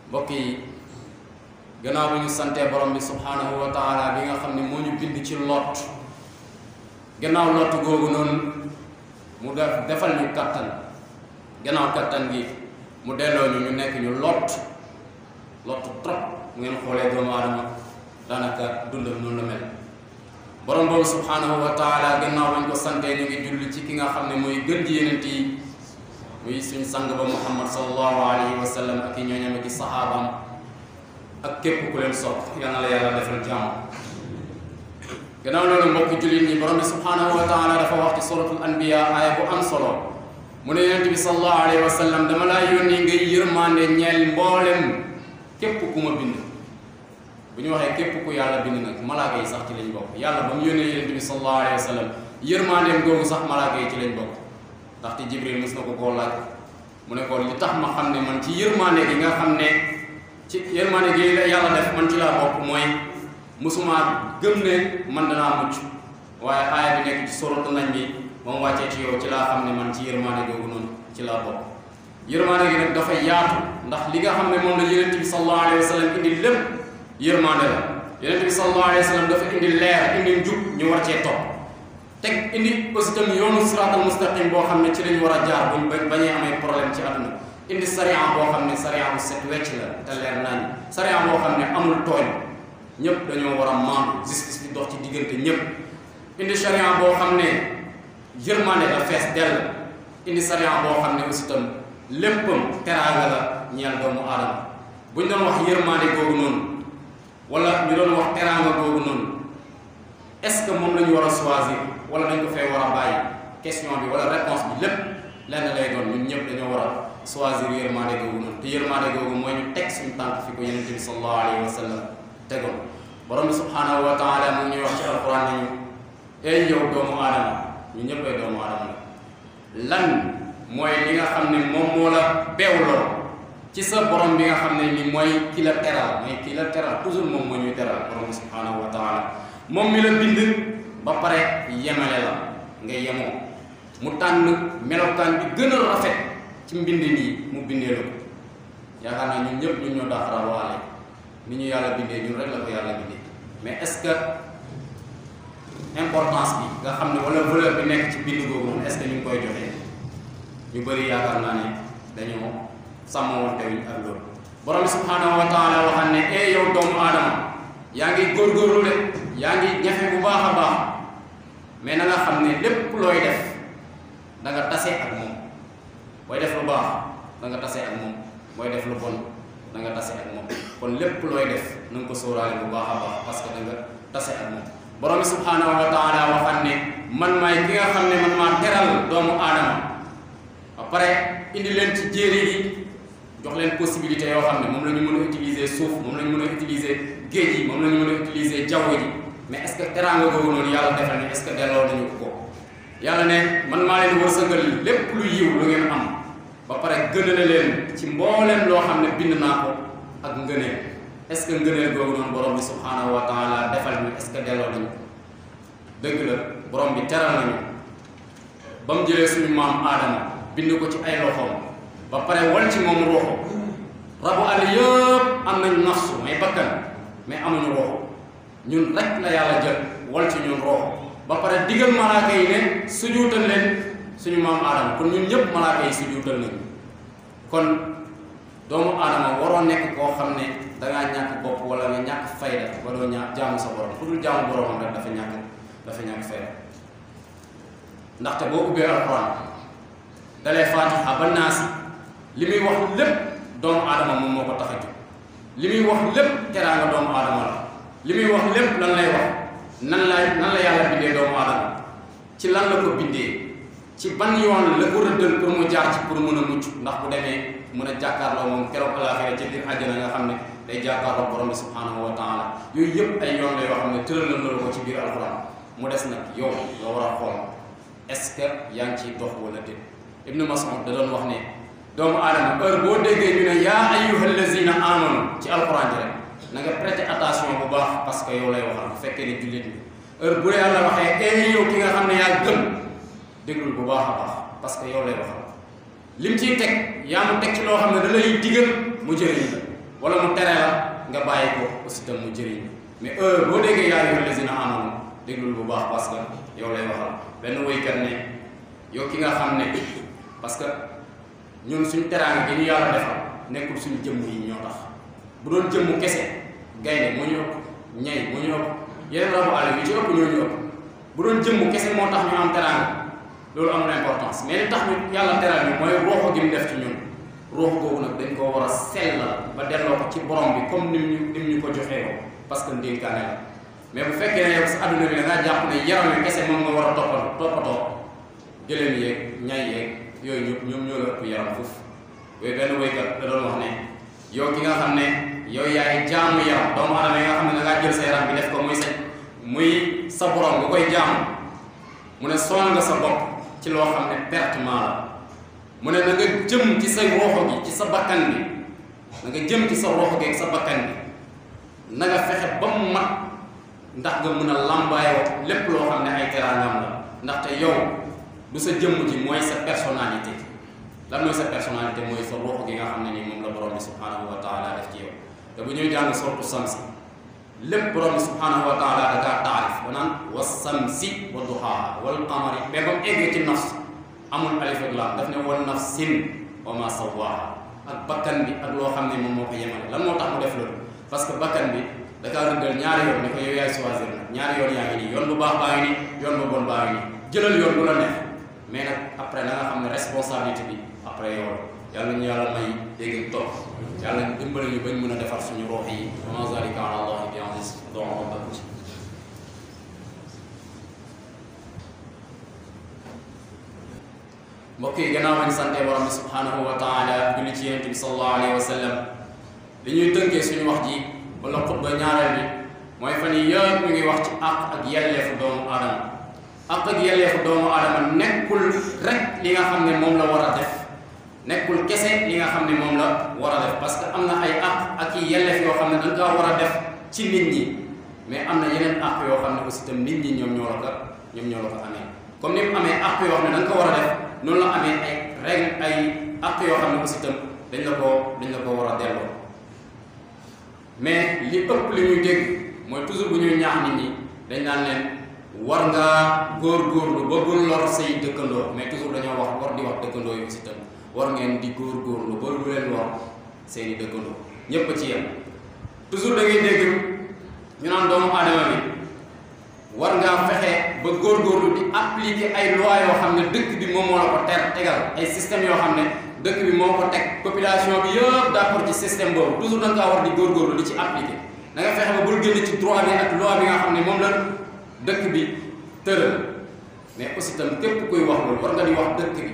mbokk yi gannaaw bi ñu santee borom bi subhanahu wa taala bi nga xam ne moo ñu bind ci lot gannaaw lot googu noonu mu defal ñu kattan gannaaw kattan gi mu delloo ñu nekk ñu lot trop mu ngeen xoolee doomu aadama daanaka dundam noonu la mel borom boobu subhanahu wa taala gannaaw bañ ko santee ñu ngi julli ci ki nga xam ne mooy gën ji yenent yi muy suñ sang ba muhammad sallallahu alayhi wa sallam ak i ñooñam ak i saxaabaam ak képp ku leen sopp yal na la yàlla defal jàmm gannaaw loolu mbokki jullit ñi borom bi subhanahu wa taala dafa wax ci suratul anbiya aaya bu am solo mu ne yonent bi sallallahu alayhi wa sallam dama laa yónni ngay yërmande ñeel mboolem képp ku ma bind bu ñu waxee képp ku yàlla bind nag malaaka yi sax ci lañ bokk yàlla ba mu yónnee yonent bi sallallahu alayhi wa sallam yërmandeem googu sax malaaka yi ci lañ bokk ndaxte jibril mos na ko koo laaj mu ne ko li tax ma xam ne man ci yërmande gi nga xam ne ci yërmande gi yàlla def man ci laa bokk mooy musuma gëm ne man danaa mucc waaye aaya bi nekk ci suratu nañ bi ba mu wàccee ci yow ci laa xam ne man ci yërmande googu noonu ci laa bokk yërmande gi nag dafa yaatu ndax li nga xam ne moom la yonent bi sallallahu alayhi wa sallam indi lépp yërmande la yonent bi sallallahu alayhi wa sallam dafa indi leer indi njub ñu war cee topp teg indi aussi tamit yoonu siraatal mustaqim boo xam ne ci lañu war a jaar buñ bañee amee problème ci àdduna indi sariya boo xam ne sariya bu set wecc la te leer nañ sariya boo xam ne amul tooñ ñëpp dañoo war a maandu justice bi dox ci diggante ñëpp indi sariya boo xam ne yërmande la fees dell indi sariya boo xam ne aussi tam léppam teraanga la ñeel doomu aadama buñ doon wax yërmande googu noonu wala ñu doon wax teraanga googu noonu est-ce que moom la ñu war a choisir wala dañ ko fay war a bàyyi question bi wala réponse bi lépp lenn lay doon ñun ñëpp dañoo war a choisir yërmande googu noonu te yërmande googu mooy ñu teg suñu tànk fi ko yonent bi sallallahu alayhi wa sallam tegoon borom bi subhanahu wa taala mu ngi ñuy wax ci alquran nañu ey yow doomu aadama ñu ñëpp ay doomu aadama la lan mooy li nga xam ne moom moo la beewloo ci sa borom bi nga xam ne ni mooy ki la teral mooy ki la teral toujours moom moo ñuy teral borom bi subhanahu wa taala moom mi la bind ba pare yemale la nga yemoo mu tànn melokaan bi gën a rafet ci mbind nii mu bindee la ko yaakaar naa ñun ñëpp ñun ñoo daax rawaale ni ñu yàlla bindee ñun rek la ko yàlla bindee mais est-ce que importance bi nga xam ne wala valeur bi nekk ci bind googu est-ce que ñu ngi koy joxee ñu bëri yaakaar naa ne dañoo sàmmoonte wuñ ak loolu borom bi subhanahu wa taala waxam ne yow doomu aadama yaa ngi góorgóorlu de yaa ngi ñafe bu baax a baax mais na nga xam ne lépp looy def da nga tase ak moom booy def lu baax da nga tase ak moom booy def lu bon da nga tase ak moom kon lépp looy def na nga ko sóoraale bu baax a baax parce que da nga tase ak moom borom bi subhanahu wa taala waxam ne man maay ki nga xam ne man maa teral doomu aadama ba pare indi leen ci jéeri yi jox leen possibilité yoo xam ne moom la ñu mën a utiliser suuf moom la ñu mën a utiliser géej yi moom la ñu mën a utiliser jaww ji mais est-ce que teraanga googu noonu yàlla defal ne est-ce que delloo nañu ko yàlla ne man maa leen wërsëgal lépp lu yiw lu ngeen am ba pare gënale leen ci mbooleem loo xam ne bind naa ko ak ngëneel est-ce que ngëneel googu noonu borom bi subhanahu wa taala defal ñu est-ce que delloo nañu ko dëgg la borom bi teral nañu ba mu jëlee suñu maam aadama bind ko ci ay loxoom ba pare wal ci moom roxo rabu àll yëpp am nañ nafsu may bakkan mais amuñu roxo ñun rek la yàlla jël wal ci ñun roxo ba pare digal malaaka yi ne sujuutal leen suñu maam aadama kon ñun ñëpp malaaka yi sujuutal nañu kon doomu aadama waroo nekk koo xam ne dangaa ñàkk bopp wala nga ñàkk fayda ba doo jaamu sa borom fu dul jaamu boromam rek dafa ñàkk fayda ndaxte boo ubbee alxuraan dalee faatiha ba naasi li muy wax lépp doomu aadama moom moo ko tax a jóg li muy wax lépp teraanga doomu aadama la li muy wax lépp lan lay wax nan la yàlla bindee doomu aadama ci lan la ko bindee ci ban yoon la ko rëddal pour mu jaar ci pour mën a mucc ndax bu demee mën a jàkkaarloo moom keroog alaaxira ci biir àjjana nga xam ne day jàkkaarloo borom bi subhanahu wa taala yooyu yëpp ay yoon la yoo xam ne tëral na loolu ko ci biir alxuraan mu des nag yow nga war a xool est-ce que yaa ngi ciy dox wala déet Ibnu Mas'ud da doon wax ne doomu aadama heure boo déggee ñu ne yaa ayyuhal lazina amanu ci alxuraan ji rek na nga prêter attention bu baax parce que yow lay waxal bu fekkee ne jullit bi heure bu la yàlla waxee yow ki nga xam ne yaa gëm déglul bu baax a baax parce que yow lay waxal lim ciy teg yaa mu teg ci loo xam ne da lay digal mu jëriñ la wala mu tere la nga bàyyi ko aussi tam mu jëriñ mais boo déggee yaa ayyuhal lazina amanu déglul bu baax parce que yow lay waxal benn woykat ne yow ki nga xam ne parce que ñun suñu teraanga gi ñu yàlla defal nekkul suñu jëmm yi ñoo tax bu doon jëmmu kese gaynde moo ñu ëpp ñay moo ñu ëpp yeneen rabu àll yi ci ëpp ñoo ñu ëpp bu doon jëmmu kese moo tax ñu am teraanga loolu amul importance mais li tax ñu yàlla teral ñu mooy ruuxu gi mu def ci ñun ruux googu nag dañ koo war a sellal ba delloo ko ci borom bi comme nim ñu ko joxee ko parce que ndénkaane la mais bu fekkee ne yow sa adduna bi da ngaa jàpp ne yaram wi kese moom nga war a toppatoo gëléem yeeg ñay yeeg yooyu ñëpp ñoom ñoo la ëpp yaram foofu yooyu benn woykat da doon wax ne yow ki nga xam ne yow yaay jaamu yaram doomu adama yi nga xam ne da ngaa jël sa yaram bi def ko muy sa borom nga koy jaamu mu ne sonal nga sa bopp ci loo xam ne pertement la mu ne na nga jëm ci sa roxo gi ci sa bakkan bi na nga jëm ci sa roxo gi ak sa bakkan bi na nga fexe ba mu mat ndax nga mën a lambaayoo lépp loo xam ne ay teraangam la ndaxte yow du sa jëmm ji mooy sa personnalité lan mooy sa personnalité mooy sa roxo gi nga xam ne nii moom la borom bi subhanahu wa taala def ci yow te bu ñuy jàng sortu samsi lépp borom bi subhanahu wa taala da kaa taarif ba naan wa samsi wa duhaaha wal qamari mais ba mu eggee ci nafs amul alif ak laam daf ne wa nafsin wa ma sawaaha ak bakkan bi ak loo xam ne moom moo ko yemale lan moo tax mu def loolu parce que bakkan bi da kaa rëddal ñaari yoon ne ko yow yaay choisir nag ñaari yoon yaa ngi nii yoon bu baax baa ngi nii yoon bu bon baa ngi nii jëlal yoon bu la neex mais nag après da nga xam ne responsabilité bi après yow yàlla ñu yàlla may dégg topp yàlla ñu dimbali ñu bañ mën a defar suñu ruux yi wa ma zalika ala allahi bi aziz doon mbokk yi gannaaw bañ sante borom bi subhanahu wa taala julli ci yonent bi sallallahu alayhi wa sallam li ñuy tënkee suñu wax ji wala xutba ñaareel bi mooy fan yi yëpp ñu ngi wax ci àq ak yelleefu doomu aadama àq ak yelleefu doomu aadama nekkul rek li nga xam ne moom la war a def nekkul kese li nga xam ne moom la war a def parce que am na ay àq ak i yelleef yoo xam ne dañ kaa war a def ci nit ñi mais am na yeneen àq yoo xam ne aussi tam nit ñi ñoom ñoo la ko amee comme ni mu amee àq yoo xam ne da nga ko war a def noonu la amee ay règle ay àq yoo xam ne aussi tam dañ la ko war a delloo mais li ëpp li ñuy dégg mooy toujours bu ñuy ñaax nit ñi dañ naan leen war ngaa góorgóorlu ba bul lor say dëkkandoo mais toujours dañoo war di wax dëkkandoo yi aussi tam war ngeen di góorgóorlu ba lu leen lor seeni dëkkandoo ñépp a ci yem toujours da ngay dégg ñu naan doomu aadama bi war ngaa fexe ba góorgóorlu di appliquer ay loi yoo xam ne dëkk bi moom moo la ko tegal ay système yoo xam ne dëkk bi moo ko teg population bi yëpp d'accord ci système boobu toujours da nga war di góorgóorlu di ci appliquer da nga fexe ba bul génn ci droit bi ak loi bi nga xam ne moom la dëkk bi tëral mais aussi tam képp kuy wax loolu war nga di wax dëkk bi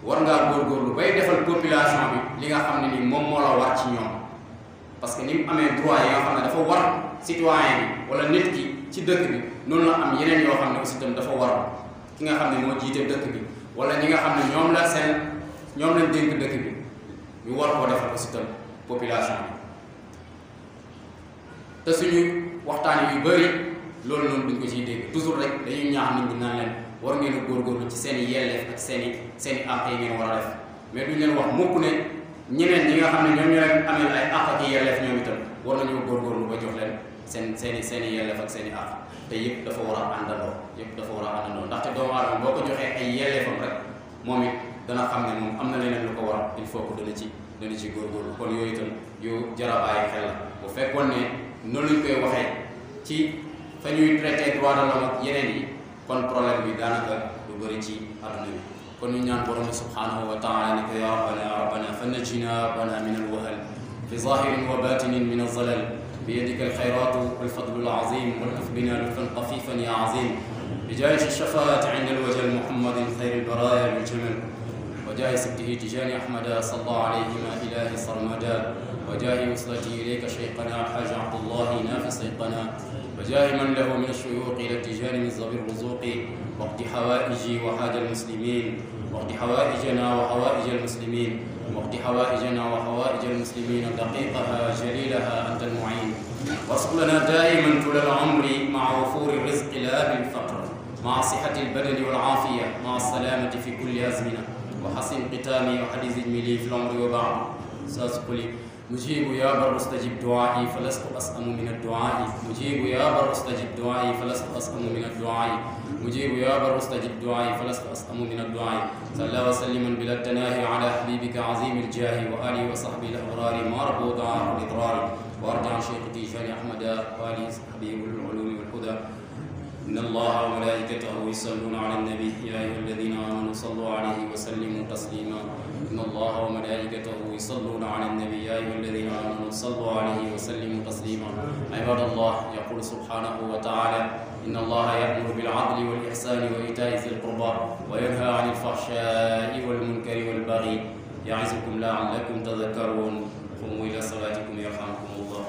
war ngaa góorgóorlu bay defal population bi li nga xam ne ni moom moo la war ci ñoom parce que ni mu amee droit yi nga xam ne dafa war citoyen bi wala nit ki ci dëkk bi noonu la am yeneen yoo xam ne aussi tam dafa war ki nga xam ne moo jiite dëkk bi wala ñi nga xam ne ñoom lañ dénk dëkk bi ñu war koo defal aussi tam population bi te suñu waxtaan yu bëri loolu noonu duñ ko ciy dégg toujours rek dañuy ñaax nit ñi naan leen war ngeen a góorgóorlu ci seen i yelleef ak seen i àq yi ngeen war a def mais duñ leen wax mukk ne ñeneen ñi nga xam ne ñoom ñoo leen amee ay àq ak i yelleef ñoom itam war nañoo góorgóorlu ba jox leen seen i yelleef ak seen i àq te yëpp dafa war a àndandoo ndaxte doomu aadama boo ko joxee ay yelleefam rek moom it dana xam ne moom am na leneen lu ko war il faut que dana ci góorgóorlu kon yooyu itam yu jar a bàyyi xel la bu fekkoon ne noonu lañ koy waxee ci fa ñuy traité droit de l'homme ak yeneen yi kon problème bi daanaka lu bëri ci àdduna bi kon ñu ñaan borom bi subhanahu wa taala ne ko ya rabbana fa najjina rabbana min alwahal fi zahirin wa batinin min alzalal بيدك الخيرات والفضل العظيم والطف بنا لطفا طفيفا يا عظيم بجاه الشفاعة عند الوجه محمد خير البرايا بالجمل وجاه سبته تجاني أحمد صلى الله عليهما إله صرمدا وجاه وصلتي إليك شيخنا الحاج عبد الله نافس سيقنا وجاه من له من الشيوخ إلى التجان من زبر الرزوق وقت حوائجي وحاج المسلمين وقت حوائجنا وحوائج المسلمين وقت حوائجنا وحوائج المسلمين دقيقها جليلها أنت المعين وارزق لنا دائما طول العمر مع وفور الرزق لا بالفقر مع صحة البدن والعافية مع السلامة في كل أزمنة وحسن ختامي وحديث الملي في العمر وبعد سأسقلي مجيب يا بر استجب دعائي فلست أسأم من الدعاء مجيب يا بر استجب دعائي فلست أسأم من الدعاء مجيب يا بر استجب دعائي فلست أسأم من الدعاء صلى وسلما بلا التناهي على حبيبك عظيم الجاه وآله وصحبه الأبرار ما ربوا دعاء الإضرار وارجع عن شيخ تيجاني أحمد وآله وصحبه العلوم والهدى إن الله وملائكته يصلون على النبي يا أيها الذين آمنوا صلوا عليه وسلموا تسليما إن الله وملائكته يصلون على النبي يا أيها الذين آمنوا صلوا عليه وسلموا تسليما عباد الله يقول سبحانه وتعالى إن الله يأمر بالعدل والإحسان وإيتاء ذي القربى وينهى عن الفحشاء والمنكر والبغي يعظكم لعلكم تذكرون قوموا إلى صلاتكم يرحمكم الله